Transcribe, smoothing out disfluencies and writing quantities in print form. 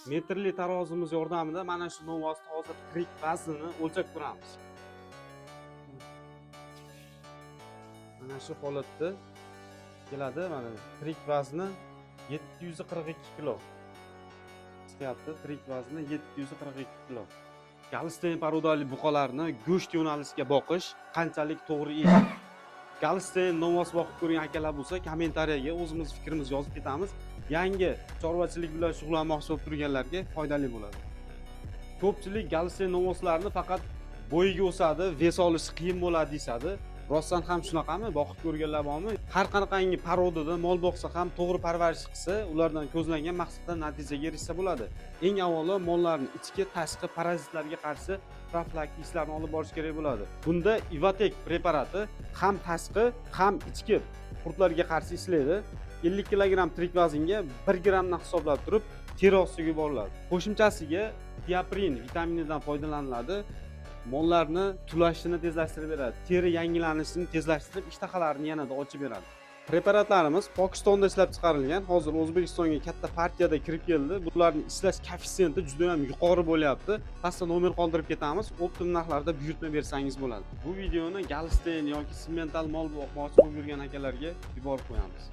Metrli tarozimiz yordamida mana shu novvosni hozir tirik vaznini o'lchab ko'ramiz. Mana shu holatda keladi, mana tirik vazni 742 kilo. Chiqyapti, tirik vazni 742 kilo. Galstein parodali buqalarni go'sht yo'nalishiga boqish qanchalik to'g'ri ish? Galstein novvos boqib ko'rgan akalar bo'lsa, kommentariyaga o'zimiz fikrimizni yozib ketamiz. Yangi chorvachilik bilan shug'ullanmoqchi bo'lib turganlarga foydali bo'ladi. Ko'pchilik Galstein novvoslarni faqat bo'yiga o'sadi, вес olishi qiyin bo'ladi deyishadi. Rostdan ham shunaqami? Boqib ko'rganlar bormi? Har qanaqangi parodada mol boqsa ham to'g'ri parvarish qilsa, ulardan ko'zlangan maqsaddan natijaga erishsa bo'ladi. Eng avvalo mollarni ichki, tashqi parazitlarga qarshi profilaktik ishlarni olib borish kerak bo'ladi. Bunda Ivatek preparati ham tashqi, ham ichki qurtlarga qarshi ishlaydi. 50 kilogramm tirik vaznga 1 grammdan hisoblab turib teri ostiga yuboriladi. Qo'shimchasiga tiaprin vitaminidan foydalaniladi. Mollarni tulashini tezlashtirib beradi, teri yangilanishini tezlashtirib, ishtahalarini yanada ochib beradi. Preparatlarimiz Pokistonda ishlab chiqarilgan, hozir O'zbekistonga katta partiyada kirib keldi. Bularni ishlash koeffitsiyenti juda ham yuqori bo'lyapti. Pastda nomer qoldirib ketamiz, оптом narxlarda buyurtma bersangiz bo'ladi. Bu videoni Galstein yoki simmental mol boqmoqchi bo'lib yurgan akalarga yuborib qo'yamiz.